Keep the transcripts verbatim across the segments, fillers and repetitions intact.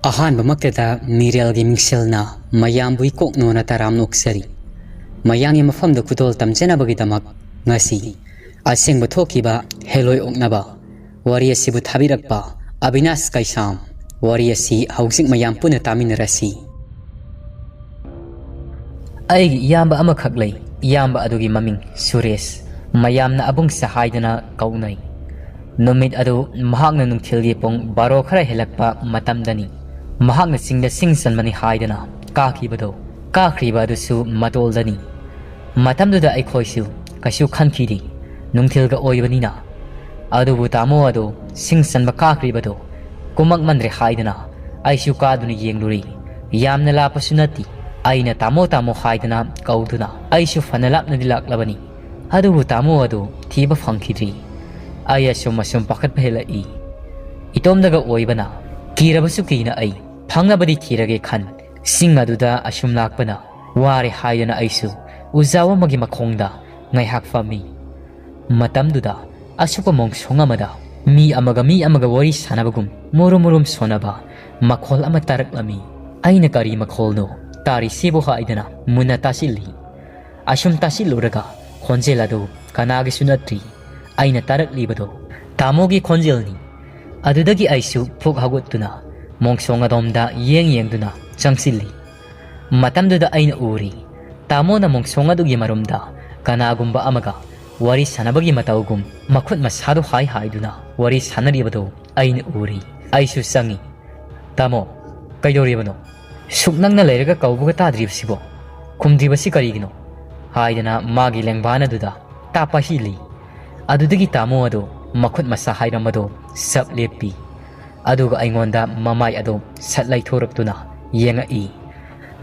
ꯑꯍꯥꯟꯕꯃꯛꯇꯗ ꯃꯤꯔꯦꯜꯒꯤ ꯃꯤꯡꯁꯦꯜꯅ ꯃꯌꯥꯝꯕꯨ ꯏꯀꯣꯛꯅꯣꯅ ꯇꯔꯥꯝꯅ ꯑꯣꯛꯆꯔꯤ꯫ ꯃꯌꯥꯝꯒꯤ ꯃꯐꯝꯗ ꯈꯨꯗꯣꯜ ꯇꯝꯖꯅꯕꯒꯤꯗꯃꯛ ꯉꯁꯤ ꯑꯁꯦꯡꯕ ꯊꯣꯛꯈꯤꯕ ꯍꯦꯂꯣꯏ ꯑꯣꯛꯅꯕ ꯋꯥꯔꯤ ꯑꯁꯤꯕꯨ ꯊꯥꯕꯤꯔꯛꯄ ꯑꯕꯤꯅꯥꯁ ꯀꯩꯁꯥꯝ꯫ ꯋꯥꯔꯤ ꯑꯁꯤ ꯍꯧꯖꯤꯛ ꯃꯌꯥꯝ ꯄꯨꯟꯅ ꯇꯥꯃꯤꯟꯅꯔꯁꯤ꯫ ꯑꯩꯒꯤ ꯏꯌꯥꯝꯕ ꯑꯃꯈꯛ ꯂꯩ꯫ ꯏꯌꯥꯝꯕ ꯑꯗꯨꯒꯤ ꯃꯃꯤꯡ ꯁꯨꯔꯦꯁ꯫ ꯃꯌꯥꯝꯅ ꯑꯕꯨꯡꯁꯦ ꯍꯥꯏꯗꯨꯅ ꯀꯧꯅꯩ꯫ ꯅꯨꯃꯤꯠ ꯑꯗꯨ ꯃꯍꯥꯛꯅ ꯅꯨꯡꯊꯤꯜꯒꯤ ꯄꯨꯡ ꯕꯥꯔꯣ ꯈꯔ ꯍꯦꯜꯂꯛꯄ ꯃꯇꯝꯗꯅꯤ꯫ ꯃꯍꯥꯛꯅ ꯆꯤꯡꯗ ꯁꯤꯡ ꯆꯟꯕꯅꯤ ꯍꯥꯏꯗꯨꯅ ꯀꯥꯈꯤꯕꯗꯣ, ꯀꯥꯈ꯭ꯔꯤꯕ ꯑꯗꯨꯁꯨ ꯃꯇꯣꯜꯗꯅꯤ꯫ ꯃꯇꯝꯗꯨꯗ ꯑꯩꯈꯣꯏꯁꯨ ꯀꯩꯁꯨ ꯈꯟꯈꯤꯗꯦ, ꯅꯨꯡꯊꯤꯜꯒ ꯑꯣꯏꯕꯅꯤꯅ꯫ ꯑꯗꯨꯕꯨ ꯇꯥꯃꯣ ꯑꯗꯣ ꯁꯤꯡ ꯆꯟꯕ ꯀꯥꯈ꯭ꯔꯤꯕꯗꯣ ꯀꯨꯝꯃꯛꯃꯟꯗ꯭ꯔꯦ ꯍꯥꯏꯗꯨꯅ ꯑꯩꯁꯨ ꯀꯥꯗꯨꯅ ꯌꯦꯡꯂꯨꯔꯦ꯫ ꯌꯥꯝꯅ ꯂꯥꯞꯄꯁꯨ ꯅꯠꯇꯦ꯫ ꯑꯩꯅ "ꯇꯥꯃꯣ, ꯇꯥꯃꯣ" ꯍꯥꯏꯗꯨꯅ ꯀꯧꯗꯨꯅ ꯑꯩꯁꯨ ꯐꯅ ꯂꯥꯞꯅꯗꯤ ꯂꯥꯛꯂꯕꯅꯤ꯫ ꯑꯗꯨꯕꯨ ꯇꯥꯃꯣ ꯑꯗꯨ ꯊꯤꯕ ꯐꯪꯈꯤꯗ꯭ꯔꯤ꯫ ꯑꯩ ꯑꯁꯨꯝ ꯑꯁꯨꯝ ꯄꯥꯈꯠꯄ ꯍꯦꯜꯂꯛꯏ꯫ ꯏꯇꯣꯝꯗꯒ ꯑꯣꯏꯕꯅ ꯀꯤꯔꯕꯁꯨ ꯀꯤꯅ ꯑꯩ ꯐꯪꯅꯕꯗꯤ ꯊꯤꯔꯒꯦ ꯈꯟ ꯆꯤꯡ ꯑꯗꯨꯗ ꯑꯁꯨꯝ ꯂꯥꯛꯄꯅ ꯋꯥꯔꯦ ꯍꯥꯏꯗꯨꯅ ꯑꯩꯁꯨ ꯎꯖꯥꯎ ꯑꯃꯒꯤ ꯃꯈꯣꯡꯗ ꯉꯥꯏꯍꯥꯛ ꯐꯝꯃꯤ꯫ ꯃꯇꯝꯗꯨꯗ ꯑꯁꯨꯛꯄ ꯃꯣꯡꯁꯣꯡ ꯑꯃꯗ ꯃꯤ ꯑꯃꯒ ꯃꯤ ꯑꯃꯒ ꯋꯥꯔꯤ ꯁꯥꯟꯅꯕꯒꯨꯝ ꯃꯨꯔꯨꯝ ꯃꯨꯔꯨꯝ ꯁꯣꯟꯅꯕ ꯃꯈꯣꯜ ꯑꯃ ꯇꯥꯔꯛꯂꯝꯃꯤ꯫ ꯑꯩꯅ "ꯀꯔꯤ ꯃꯈꯣꯜꯅꯣ ꯇꯥꯔꯤꯁꯤꯕꯨ?" ꯍꯥꯏꯗꯅ ꯃꯨꯟꯅ ꯇꯥꯁꯤꯜꯂꯤ꯫ ꯑꯁꯨꯝ ꯇꯥꯁꯤꯜꯂꯨꯔꯒ ꯈꯣꯟꯖꯦꯜ ꯑꯗꯨ ꯀꯅꯥꯒꯤꯁꯨ ꯅꯠꯇ꯭ꯔꯤ꯫ ꯑꯩꯅ ꯇꯥꯔꯛꯂꯤꯕꯗꯣ ꯇꯥꯃꯣꯒꯤ ꯈꯣꯟꯖꯦꯜꯅꯤ꯫ ꯑꯗꯨꯗꯒꯤ ꯑꯩꯁꯨ ꯐꯨꯛ ꯍꯧꯒꯠꯇꯨꯅ ꯃꯣꯡꯁꯣꯡ ꯑꯗꯣꯝꯗ ꯌꯦꯡ ꯌꯦꯡꯗꯨꯅ ꯆꯪꯁꯤꯜꯂꯤ꯫ ꯃꯇꯝꯗꯨꯗ ꯑꯩꯅ ꯎꯔꯤ, ꯇꯥꯃꯣꯅ ꯃꯣꯡꯁꯣꯡ ꯑꯗꯨꯒꯤ ꯃꯔꯨꯝꯗ ꯀꯅꯥꯒꯨꯝꯕ ꯑꯃꯒ ꯋꯥꯔꯤ ꯁꯥꯟꯅꯕꯒꯤ ꯃꯇꯧꯒꯨꯝ ꯃꯈꯨꯠ ꯃꯁꯥꯗꯣ ꯍꯥꯏ ꯍꯥꯏꯗꯨꯅ ꯋꯥꯔꯤ ꯁꯥꯟꯅꯔꯤꯕꯗꯣ ꯑꯩꯅ ꯎꯔꯤ꯫ ꯑꯩꯁꯨ ꯆꯪꯉꯤ꯫ "ꯇꯥꯃꯣ, ꯀꯩꯗꯧꯔꯤꯕꯅꯣ? ꯁꯨꯛ ꯅꯛꯅ ꯂꯩꯔꯒ ꯀꯧꯕꯒ ꯇꯥꯗ꯭ꯔꯤꯕꯁꯤꯕꯣ? ꯈꯨꯝꯗ꯭ꯔꯤꯕꯁꯤ ꯀꯔꯤꯒꯤꯅꯣ?" ꯍꯥꯏꯗꯅ ꯃꯥꯒꯤ ꯂꯦꯡꯕꯥꯟ ꯑꯗꯨꯗ ꯇꯥꯞ ꯄꯥꯏꯁꯤꯜꯂꯤ꯫ ꯑꯗꯨꯗꯒꯤ ꯇꯥꯃꯣ ꯑꯗꯨ ꯃꯈꯨꯠ ꯃꯁꯥ ꯍꯥꯏꯔꯝꯕꯗꯨ ꯁꯞ ꯂꯦꯞꯄꯤ꯫ ꯑꯗꯨꯒ ꯑꯩꯉꯣꯟꯗ ꯃꯃꯥꯏ ꯑꯗꯨ ꯁꯠ ꯂꯩꯊꯣꯔꯛꯇꯨꯅ ꯌꯦꯡꯉꯛꯏ꯫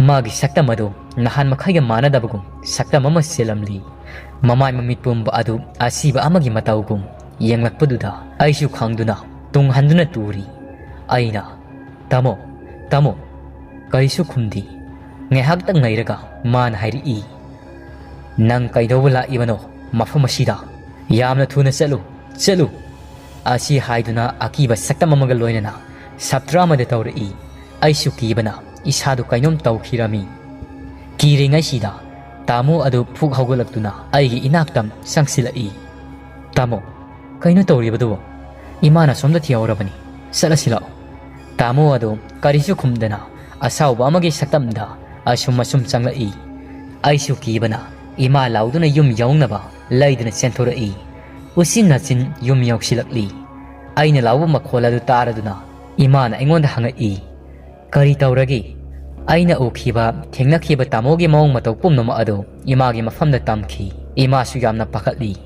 ꯃꯥꯒꯤ ꯁꯛꯇꯝ ꯑꯗꯨ ꯅꯍꯥꯟ ꯃꯈꯩꯒ ꯃꯥꯟꯅꯗꯕꯒꯨꯝ ꯁꯛꯇꯝ ꯑꯃ ꯆꯦꯜꯂꯝꯂꯤ꯫ ꯃꯃꯥꯏ ꯃꯃꯤꯠ ꯄꯨꯝꯕ ꯑꯗꯨ ꯑꯁꯤꯕ ꯑꯃꯒꯤ ꯃꯇꯧꯒꯨꯝ ꯌꯦꯡꯂꯛꯄꯗꯨꯗ ꯑꯩꯁꯨ ꯈꯪꯗꯨꯅ ꯇꯨꯡ ꯍꯟꯗꯨꯅ ꯇꯨꯔꯤ꯫ ꯑꯩꯅ, "ꯇꯥꯃꯣ, ꯇꯥꯃꯣ," ꯀꯔꯤꯁꯨ ꯈꯨꯝꯗꯦ꯫ ꯉꯥꯏꯍꯥꯛꯇꯪ ꯂꯩꯔꯒ ꯃꯥꯅ ꯍꯥꯏꯔꯛꯏ, "ꯅꯪ ꯀꯩꯗꯧꯕ ꯂꯥꯛꯏꯕꯅꯣ ꯃꯐꯝ ꯑꯁꯤꯗ? ꯌꯥꯝꯅ ꯊꯨꯅ ꯆꯠꯂꯨ, ꯆꯠꯂꯨ!" ꯑꯁꯤ ꯍꯥꯏꯗꯨꯅ ꯑꯀꯤꯕ ꯁꯛꯇꯝ ꯑꯃꯒ ꯂꯣꯏꯅꯅ ꯁꯞꯇ꯭ꯔ ꯑꯃꯗ ꯇꯧꯔꯛꯏ꯫ ꯑꯩꯁꯨ ꯀꯤꯕꯅ ꯏꯁꯥꯗꯨ ꯀꯩꯅꯣꯝ ꯇꯧꯈꯤꯔꯝꯃꯤ꯫ ꯀꯤꯔꯤꯉꯩꯁꯤꯗ ꯇꯥꯃꯣ ꯑꯗꯨ ꯐꯨꯛ ꯍꯧꯒꯠꯂꯛꯇꯨꯅ ꯑꯩꯒꯤ ꯏꯅꯥꯛꯇ ꯆꯪꯁꯤꯜꯂꯛꯏ꯫ "ꯇꯥꯃꯣ, ꯀꯩꯅꯣ ꯇꯧꯔꯤꯕꯗꯨꯕꯣ? ꯏꯃꯥꯅ ꯁꯣꯝꯗ ꯊꯤꯍꯧꯔꯕꯅꯤ꯫ ꯆꯠꯂꯁꯤ ꯂꯥꯛꯑꯣ꯫" ꯇꯥꯃꯣ ꯑꯗꯨ ꯀꯔꯤꯁꯨ ꯈꯨꯝꯗꯅ ꯑꯁꯥꯎꯕ ꯑꯃꯒꯤ ꯁꯛꯇꯝꯗ ꯑꯁꯨꯝ ꯑꯁꯨꯝ ꯆꯪꯂꯛꯏ꯫ ꯑꯩꯁꯨ ꯀꯤꯕꯅ ꯏꯃꯥ ꯂꯥꯎꯗꯨꯅ ꯌꯨꯝ ꯌꯧꯅꯕ ꯂꯩꯗꯨꯅ ꯆꯦꯟꯊꯣꯔꯛꯏ꯫ ꯎꯆꯤꯟ ꯅꯥꯆꯤꯟ ꯌꯨꯝ ꯌꯧꯁꯤꯜꯂꯛꯂꯤ꯫ ꯑꯩꯅ ꯂꯥꯎꯕ ꯃꯈꯣꯜ ꯑꯗꯨ ꯇꯥꯔꯗꯨꯅ ꯏꯃꯥꯅ ꯑꯩꯉꯣꯟꯗ ꯍꯪꯉꯛꯏ, "ꯀꯔꯤ ꯇꯧꯔꯒꯦ?" ꯑꯩꯅ ꯎꯈꯤꯕ, ꯊꯦꯡꯅꯈꯤꯕ ꯇꯥꯃꯣꯒꯤ ꯃꯑꯣꯡ ꯃꯇꯧ ꯄꯨꯝꯅꯃꯛ ꯑꯗꯨ ꯏꯃꯥꯒꯤ ꯃꯐꯝꯗ ꯇꯝꯈꯤ꯫ ꯏꯃꯥꯁꯨ ꯌꯥꯝꯅ ꯄꯥꯈꯠꯂꯤ꯫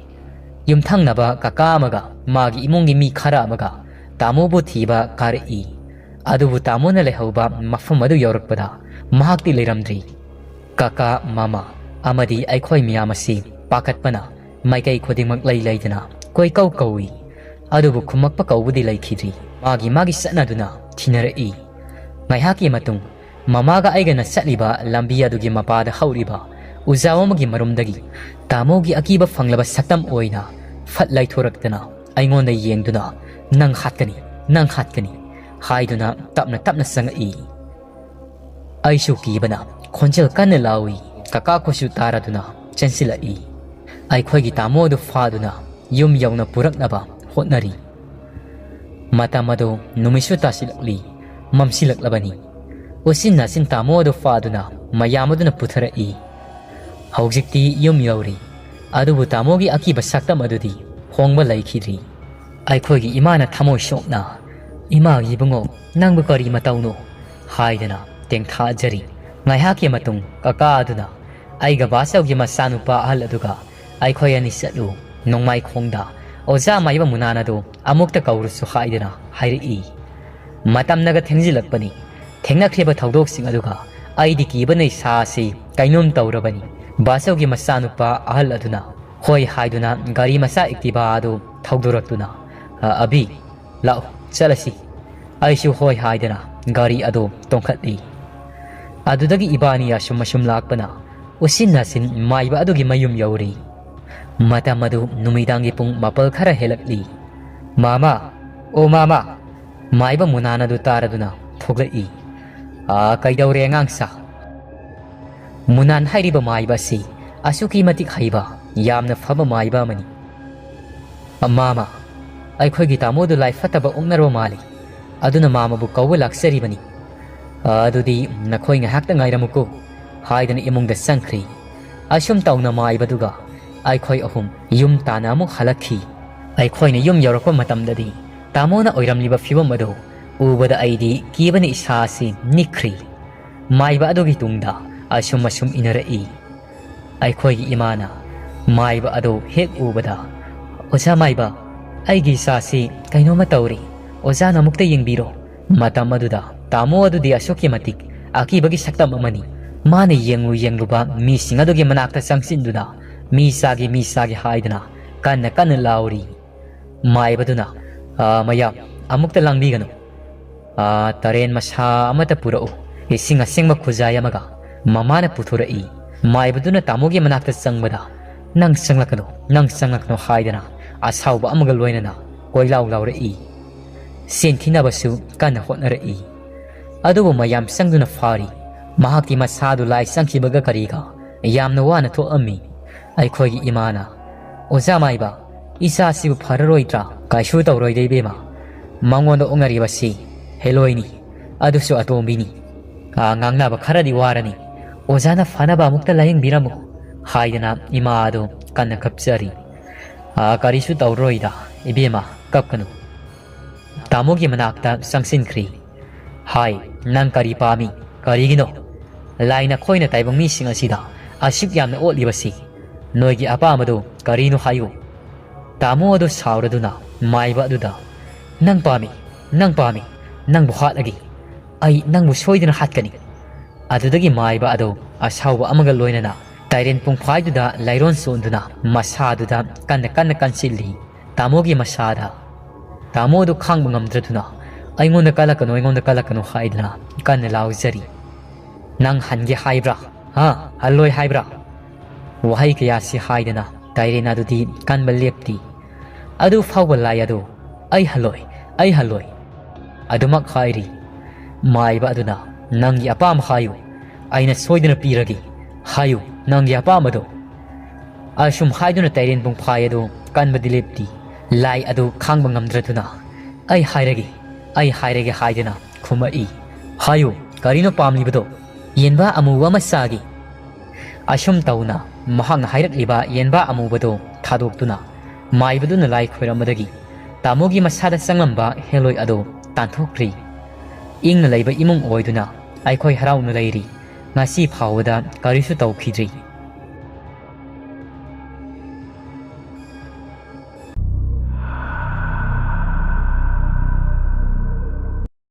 ꯌꯨꯝꯊꯪꯅꯕ ꯀꯀꯥ ꯑꯃꯒ ꯃꯥꯒꯤ ꯏꯃꯨꯡꯒꯤ ꯃꯤ ꯈꯔ ꯑꯃꯒ ꯇꯥꯃꯣꯕꯨ ꯊꯤꯕ ꯀꯥꯔꯛꯏ꯫ ꯑꯗꯨꯕꯨ ꯇꯥꯃꯣꯅ ꯂꯩꯍꯧꯕ ꯃꯐꯝ ꯑꯗꯨ ꯌꯧꯔꯛꯄꯗ ꯃꯍꯥꯛꯇꯤ ꯂꯩꯔꯝꯗ꯭ꯔꯤ꯫ ꯀꯀꯥ, ꯃꯃꯥ ꯑꯃꯗꯤ ꯑꯩꯈꯣꯏ ꯃꯤꯌꯥꯝ ꯑꯁꯤ ꯄꯥꯈꯠꯄꯅ ꯃꯥꯏꯀꯩ ꯈꯨꯗꯤꯡꯃꯛ ꯂꯩ ꯂꯩꯗꯅ ꯀꯣꯏꯀꯧ ꯀꯧꯏ꯫ ꯑꯗꯨꯕꯨ ꯈꯨꯝꯃꯛꯄ ꯀꯧꯕꯗꯤ ꯂꯩꯈꯤꯗ꯭ꯔꯤ꯫ ꯃꯥꯒꯤ ꯃꯥꯒꯤ ꯆꯠꯅꯗꯨꯅ ꯊꯤꯅꯔꯛꯏ꯫ ꯉꯥꯏꯍꯥꯛꯀꯤ ꯃꯇꯨꯡ ꯃꯃꯥꯒ ꯑꯩꯒꯅ ꯆꯠꯂꯤꯕ ꯂꯝꯕꯤ ꯑꯗꯨꯒꯤ ꯃꯄꯥꯗ ꯍꯧꯔꯤꯕ ꯎꯖꯥꯎ ꯑꯃꯒꯤ ꯃꯔꯨꯝꯗꯒꯤ ꯇꯥꯃꯣꯒꯤ ꯑꯀꯤꯕ ꯐꯪꯂꯕ ꯁꯛꯇꯝ ꯑꯣꯏꯅ ꯐꯠ ꯂꯩꯊꯣꯔꯛꯇꯅ ꯑꯩꯉꯣꯟꯗ ꯌꯦꯡꯗꯨꯅ, "ꯅꯪ ꯍꯥꯠꯀꯅꯤ, ꯅꯪ ꯍꯥꯠꯀꯅꯤ" ꯍꯥꯏꯗꯨꯅ ꯇꯞꯅ ꯇꯞꯅ ꯆꯪꯉꯛꯏ꯫ ꯑꯩꯁꯨ ꯀꯤꯕꯅ ꯈꯣꯟꯖꯦꯜ ꯀꯟꯅ ꯂꯥꯎꯏ꯫ ꯀꯀꯥ ꯈꯣꯏꯁꯨ ꯇꯥꯔꯗꯨꯅ ꯆꯦꯟꯁꯤꯜꯂꯛꯏ꯫ ꯑꯩꯈꯣꯏꯒꯤ ꯇꯥꯃꯣ ꯑꯗꯨ ꯐꯥꯗꯨꯅ ꯌꯨꯝ ꯌꯧꯅ ꯄꯨꯔꯛꯅꯕ ꯍꯣꯠꯅꯔꯤ꯫ ꯃꯇꯝ ꯑꯗꯨ ꯅꯨꯃꯤꯠꯁꯨ ꯇꯥꯁꯤꯜꯂꯛꯂꯤ, ꯃꯝꯁꯤꯜꯂꯛꯂꯕꯅꯤ꯫ ꯎꯆꯤꯟ ꯅꯥꯆꯤꯟ ꯇꯥꯃꯣ ꯑꯗꯨ ꯐꯥꯗꯨꯅ ꯃꯌꯥꯝ ꯑꯗꯨꯅ ꯄꯨꯊꯔꯛꯏ꯫ ꯍꯧꯖꯤꯛꯇꯤ ꯌꯨꯝ ꯌꯧꯔꯤ, ꯑꯗꯨꯕꯨ ꯇꯥꯃꯣꯒꯤ ꯑꯀꯤꯕ ꯁꯛꯇꯝ ꯑꯗꯨꯗꯤ ꯍꯣꯡꯕ ꯂꯩꯈꯤꯗ꯭ꯔꯤ꯫ ꯑꯩꯈꯣꯏꯒꯤ ꯏꯃꯥꯅ ꯊꯃꯣꯏ ꯁꯣꯛꯅ, "ꯏꯃꯥꯒꯤ ꯏꯕꯨꯡꯉꯣ, ꯅꯪꯕꯨ ꯀꯔꯤ ꯃꯇꯧꯅꯣ?" ꯍꯥꯏꯗꯅ ꯇꯦꯡꯊꯥꯖꯔꯤ꯫ ꯉꯥꯏꯍꯥꯛꯀꯤ ꯃꯇꯨꯡ ꯀꯀꯥ ꯑꯗꯨꯅ ꯑꯩꯒ ꯕꯥꯆꯧꯒꯤ ꯃꯆꯥꯅꯨꯄꯥ ꯑꯍꯜ ꯑꯗꯨꯒ ꯑꯩꯈꯣꯏ ꯑꯅꯤ ꯆꯠꯂꯨ, ꯅꯣꯡꯃꯥꯏꯈꯣꯡꯗ ꯑꯣꯖꯥ ꯃꯥꯏꯕ ꯃꯨꯅꯥꯟ ꯑꯗꯨ ꯑꯃꯨꯛꯇ ꯀꯧꯔꯨꯁꯨ ꯍꯥꯏꯗꯨꯅ ꯍꯥꯏꯔꯛꯏ꯫ ꯃꯇꯝꯅꯒ ꯊꯦꯡꯖꯤꯜꯂꯛꯄꯅꯤ꯫ ꯊꯦꯡꯅꯈ꯭ꯔꯤꯕ ꯊꯧꯗꯣꯛꯁꯤꯡ ꯑꯗꯨꯒ ꯑꯩꯗꯤ ꯀꯤꯕꯅ ꯏꯁꯥ ꯑꯁꯤ ꯀꯩꯅꯣꯝ ꯇꯧꯔꯕꯅꯤ꯫ ꯕꯥꯆꯧꯒꯤ ꯃꯆꯥꯅꯨꯄꯥ ꯑꯍꯜ ꯑꯗꯨꯅ ꯍꯣꯏ ꯍꯥꯏꯗꯨꯅ ꯒꯥꯔꯤ ꯃꯆꯥ ꯑꯦꯛꯇꯤꯚꯥ ꯑꯗꯨ ꯊꯧꯗꯣꯔꯛꯇꯨꯅ, "ꯑ, ꯑꯕꯤ, ꯂꯥꯛꯎ, ꯆꯠꯂꯁꯤ꯫" ꯑꯩꯁꯨ ꯍꯣꯏ ꯍꯥꯏꯗꯅ ꯒꯥꯔꯤ ꯑꯗꯨ ꯇꯣꯡꯈꯠꯂꯤ꯫ ꯑꯗꯨꯗꯒꯤ ꯏꯕꯥꯅꯤ ꯑꯁꯨꯝ ꯑꯁꯨꯝ ꯂꯥꯛꯄꯅ ꯎꯆꯤꯟ ꯅꯥꯆꯤꯟ ꯃꯥꯏꯕ ꯑꯗꯨꯒꯤ ꯃꯌꯨꯝ ꯌꯧꯔꯤ꯫ ꯃꯇꯝ ꯑꯗꯨ ꯅꯨꯃꯤꯗꯥꯡꯒꯤ ꯄꯨꯡ ꯃꯥꯄꯜ ꯈꯔ ꯍꯦꯜꯂꯛꯂꯤ꯫ "ꯃꯥꯃꯥ, ꯑꯣ ꯃꯥꯃꯥ!" ꯃꯥꯏꯕ ꯃꯨꯅꯥꯟ ꯑꯗꯨ ꯇꯥꯔꯗꯨꯅ ꯊꯣꯛꯂꯛꯏ꯫ ꯑꯥ, ꯀꯩꯗꯧꯔꯦ ꯑꯉꯥꯡꯁꯥ? ꯃꯨꯅꯥꯟ ꯍꯥꯏꯔꯤꯕ ꯃꯥꯏꯕ ꯑꯁꯤ ꯑꯁꯨꯛꯀꯤ ꯃꯇꯤꯛ ꯍꯩꯕ, ꯌꯥꯝꯅ ꯐꯕ ꯃꯥꯏꯕ ꯑꯃꯅꯤ꯫ "ꯃꯥꯃ, ꯑꯩꯈꯣꯏꯒꯤ ꯇꯥꯃꯣꯗꯨ ꯂꯥꯏ ꯐꯠꯇꯕ ꯑꯣꯛꯅꯔꯕ ꯃꯥꯜꯂꯤ, ꯑꯗꯨꯅ ꯃꯥꯃꯕꯨ ꯀꯧꯕ ꯂꯥꯛꯆꯔꯤꯕꯅꯤ꯫ ꯑꯗꯨꯗꯤ ꯅꯈꯣꯏ ꯉꯥꯏꯍꯥꯛꯇ ꯉꯥꯏꯔꯝꯃꯨꯀꯣ" ꯍꯥꯏꯗꯨꯅ ꯏꯃꯨꯡꯗ ꯆꯪꯈ꯭ꯔꯤ꯫ ꯑꯁꯨꯝ ꯇꯧꯅ ꯃꯥꯏꯕꯗꯨꯒ ꯑꯩꯈꯣꯏ ꯑꯍꯨꯝ ꯌꯨꯝ ꯇꯥꯟꯅ ꯑꯃꯨꯛ ꯍꯜꯂꯛꯈꯤ꯫ ꯑꯩꯈꯣꯏꯅ ꯌꯨꯝ ꯌꯧꯔꯛꯄ ꯃꯇꯝꯗꯗꯤ ꯇꯥꯃꯣꯅ ꯑꯣꯏꯔꯝꯂꯤꯕ ꯐꯤꯕꯝ ꯑꯗꯨ ꯎꯕꯗ ꯑꯩꯗꯤ ꯀꯤꯕꯅ ꯏꯁꯥ ꯑꯁꯤ ꯅꯤꯛꯈ꯭ꯔꯤ꯫ ꯃꯥꯏꯕ ꯑꯗꯨꯒꯤ ꯇꯨꯡꯗ ꯑꯁꯨꯝ ꯑꯁꯨꯝ ꯏꯟꯅꯔꯛꯏ꯫ ꯑꯩꯈꯣꯏꯒꯤ ꯏꯃꯥꯅ ꯃꯥꯏꯕ ꯑꯗꯨ ꯍꯦꯛ ꯎꯕꯗ, "ꯑꯣꯖꯥ ꯃꯥꯏꯕ, ꯑꯩꯒꯤ ꯏꯆꯥꯁꯤ ꯀꯩꯅꯣꯝꯃ ꯇꯧꯔꯦ, ꯑꯣꯖꯥꯅ ꯑꯃꯨꯛꯇ ꯌꯦꯡꯕꯤꯔꯣ"꯫ ꯃꯇꯝ ꯑꯗꯨꯗ ꯇꯥꯃꯣ ꯑꯗꯨꯗꯤ ꯑꯁꯨꯛꯀꯤ ꯃꯇꯤꯛ ꯑꯀꯤꯕꯒꯤ ꯁꯛꯇꯝ ꯑꯃꯅꯤ꯫ ꯃꯥꯅ ꯌꯦꯡꯂꯨ ꯌꯦꯡꯂꯨꯕ ꯃꯤꯁꯤꯡ ꯑꯗꯨꯒꯤ ꯃꯅꯥꯛꯇ ꯆꯪꯁꯤꯟꯗꯨꯅ, "ꯃꯤ ꯆꯥꯒꯦ, ꯃꯤ ꯆꯥꯒꯦ" ꯍꯥꯏꯗꯨꯅ ꯀꯟꯅ ꯀꯟꯅ ꯂꯥꯎꯔꯤ꯫ ꯃꯥꯏꯕꯗꯨꯅ, "ꯑꯥ, ꯃꯌꯥꯝ, ꯑꯃꯨꯛꯇ ꯂꯥꯡꯕꯤꯒꯅꯨ꯫ ꯑꯥ, ꯇꯔꯦꯟ ꯃꯁꯥ ꯑꯃꯠꯇ ꯄꯨꯔꯛꯎ"꯫ ꯏꯁꯤꯡ ꯑꯁꯦꯡꯕ ꯈꯨꯖꯥꯏ ꯑꯃꯒ ꯃꯃꯥꯅ ꯄꯨꯊꯣꯔꯛꯏ꯫ ꯃꯥꯏꯕꯗꯨꯅ ꯇꯥꯃꯣꯒꯤ ꯃꯅꯥꯛꯇ ꯆꯪꯕꯗ, "ꯅꯪ ꯆꯪꯂꯛꯀꯅꯨ, ꯅꯪ ꯆꯪꯂꯛꯀꯅꯨ" ꯍꯥꯏꯗꯅ ꯑꯁꯥꯎꯕ ꯑꯃꯒ ꯂꯣꯏꯅꯅ ꯀꯣꯏꯂꯥꯎ ꯂꯥꯎꯔꯛꯏ꯫ ꯁꯦꯟ ꯊꯤꯅꯕꯁꯨ ꯀꯟꯅ ꯍꯣꯠꯅꯔꯛꯏ꯫ ꯑꯗꯨꯕꯨ ꯃꯌꯥꯝ ꯆꯪꯗꯨꯅ ꯐꯥꯔꯤ꯫ ꯃꯍꯥꯛꯀꯤ ꯃꯁꯥꯗꯨ ꯂꯥꯏ ꯆꯪꯈꯤꯕꯒ ꯀꯔꯤꯒ ꯌꯥꯝꯅ ꯋꯥꯅ ꯊꯣꯛꯑꯝꯃꯤ꯫ ꯑꯩꯈꯣꯏꯒꯤ ꯏꯃꯥꯅ, "ꯑꯣꯖꯥ ꯃꯥꯏꯕ, ꯏꯆꯥꯁꯤꯕꯨ ꯐꯔꯔꯣꯏꯗ꯭ꯔꯥ?" "ꯀꯩꯁꯨ ꯇꯧꯔꯣꯏꯗ ꯏꯕꯦꯝꯃ꯫ ꯃꯉꯣꯟꯗ ꯑꯣꯛꯅꯔꯤꯕꯁꯤ ꯍꯦꯂꯣꯏꯅꯤ, ꯑꯗꯨꯁꯨ ꯑꯇꯣꯝꯕꯤꯅꯤ꯫ ꯑꯥ, ꯉꯥꯡꯅꯕ ꯈꯔꯗꯤ ꯋꯥꯔꯅꯤ꯫ ꯑꯣꯖꯥꯅ ꯐꯅꯕ ꯑꯃꯨꯛꯇ ꯂꯥꯌꯦꯡꯕꯤꯔꯝꯃꯨ" ꯍꯥꯏꯗꯅ ꯏꯃꯥ ꯑꯗꯨ ꯀꯟꯅ ꯀꯞꯆꯔꯤ꯫ "ꯑꯥ, ꯀꯔꯤꯁꯨ ꯇꯧꯔꯔꯣꯏꯗ ꯏꯕꯦꯝꯃ, ꯀꯞꯀꯅꯨ"꯫ ꯇꯥꯃꯣꯒꯤ ꯃꯅꯥꯛꯇ ꯆꯪꯁꯤꯟꯈ꯭ꯔꯤ꯫ "ꯍꯥꯏ, ꯅꯪ ꯀꯔꯤ ꯄꯥꯝꯃꯤ? ꯀꯔꯤꯒꯤꯅꯣ? ꯂꯥꯏ ꯅꯈꯣꯏꯅ ꯇꯥꯏꯕꯪ ꯃꯤꯁꯤꯡ ꯑꯁꯤꯗ ꯑꯁꯨꯛ ꯌꯥꯝꯅ ꯑꯣꯠꯂꯤꯕꯁꯤ? ꯅꯣꯏꯒꯤ ꯑꯄꯥꯝꯕꯗꯨ ꯀꯔꯤꯅꯣ ꯍꯥꯏꯌꯨ"꯫ ꯇꯥꯃꯣ ꯑꯗꯨ ꯁꯥꯎꯔꯗꯨꯅ ꯃꯥꯏꯕ ꯑꯗꯨꯗ, "ꯅꯪ ꯄꯥꯝꯃꯤ, ꯅꯪ ꯄꯥꯝꯃꯤ, ꯅꯪꯕꯨ ꯍꯥꯠꯂꯒꯦ꯫ ꯑꯩ ꯅꯪꯕꯨ ꯁꯣꯏꯗꯅ ꯍꯥꯠꯀꯅꯤ"꯫ ꯑꯗꯨꯗꯒꯤ ꯃꯥꯏꯕ ꯑꯗꯨ ꯑꯁꯥꯎꯕ ꯑꯃꯒ ꯂꯣꯏꯅꯅ ꯇꯥꯏꯔꯦꯟ ꯄꯨꯡꯐꯥꯏꯗꯨꯗ ꯂꯥꯏꯔꯣꯟ ꯆꯣꯟꯗꯨꯅ ꯃꯁꯥꯗꯨꯗ ꯀꯟꯅ ꯀꯟꯅ ꯀꯟꯁꯤꯜꯂꯤ꯫ ꯇꯥꯃꯣꯒꯤ ꯃꯁꯥꯗ꯫ ꯇꯥꯃꯣ ꯑꯗꯨ ꯈꯥꯡꯕ ꯉꯝꯗ꯭ꯔꯗꯨꯅ, "ꯑꯩꯉꯣꯟꯗ ꯀꯜꯂꯛꯀꯅꯨ, ꯑꯩꯉꯣꯟꯗ ꯀꯜꯂꯛꯀꯅꯨ" ꯍꯥꯏꯗꯨꯅ ꯀꯟꯅ ꯂꯥꯎꯖꯔꯤ꯫ "ꯅꯪ ꯍꯟꯒꯦ ꯍꯥꯏꯕ꯭ꯔꯥ? ꯍꯥ? ꯍꯜꯂꯣꯏ ꯍꯥꯏꯕ꯭ꯔꯥ?" ꯋꯥꯍꯩ ꯀꯌꯥꯁꯤ ꯍꯥꯏꯗꯅ ꯇꯥꯏꯔꯦꯟ ꯑꯗꯨꯗꯤ ꯀꯟꯕ ꯂꯦꯞꯇꯦ꯫ ꯑꯗꯨ ꯐꯥꯎꯕ ꯂꯥꯏ ꯑꯗꯨ, "ꯑꯩ ꯍꯜꯂꯣꯏ, ꯑꯩ ꯍꯜꯂꯣꯏ" ꯑꯗꯨꯃꯛ ꯍꯥꯏꯔꯤ꯫ ꯃꯥꯏꯕ ꯑꯗꯨꯅ, "ꯅꯪꯒꯤ ꯑꯄꯥꯝꯕ ꯍꯥꯏꯌꯨ, ꯑꯩꯅ ꯁꯣꯏꯗꯅ ꯄꯤꯔꯒꯦ꯫ ꯍꯥꯏꯌꯨ, ꯅꯪꯒꯤ ꯑꯄꯥꯝꯕꯗꯣ꯫" ꯑꯁꯨꯝ ꯍꯥꯏꯗꯨꯅ ꯇꯩꯔꯦꯟ ꯄꯨꯡꯐꯥꯏ ꯑꯗꯨ ꯀꯟꯕꯗꯤ ꯂꯦꯞꯇꯦ꯫ ꯂꯥꯏ ꯑꯗꯨ ꯈꯥꯡꯕ ꯉꯝꯗ꯭ꯔꯗꯨꯅ, "ꯑꯩ ꯍꯥꯏꯔꯒꯦ, ꯑꯩ ꯍꯥꯏꯔꯒꯦ" ꯍꯥꯏꯗꯨꯅ ꯈꯨꯝꯃꯛꯏ꯫ "ꯍꯥꯏꯌꯨ, ꯀꯔꯤꯅꯣ ꯄꯥꯝꯂꯤꯕꯗꯣ? ꯌꯦꯟꯕꯥ ꯑꯃꯨꯕ ꯑꯃ ꯆꯥꯒꯦ꯫" ꯑꯁꯨꯝ ꯇꯧꯅ ꯃꯍꯥꯛꯅ ꯍꯥꯏꯔꯛꯂꯤꯕ ꯌꯦꯟꯕꯥ ꯑꯃꯨꯕꯗꯨ ꯊꯥꯗꯣꯛꯇꯨꯅ ꯃꯥꯏꯕꯗꯨꯅ ꯂꯥꯏ ꯈꯣꯏꯔꯝꯕꯗꯒꯤ ꯇꯥꯃꯣꯒꯤ ꯃꯁꯥꯗ ꯆꯪꯂꯝꯕ ꯍꯦꯂꯣꯏ ꯑꯗꯨ ꯇꯥꯟꯊꯣꯛꯈ꯭ꯔꯤ꯫ ꯏꯪꯅ ꯂꯩꯕ ꯏꯃꯨꯡ ꯑꯣꯏꯗꯨꯅ ꯑꯩꯈꯣꯏ ꯍꯔꯥꯎꯅ ꯂꯩꯔꯤ꯫ ꯉꯁꯤ ꯐꯥꯎꯕꯗ ꯀꯔꯤꯁꯨ ꯇꯧꯈꯤꯗ꯭ꯔꯤ꯫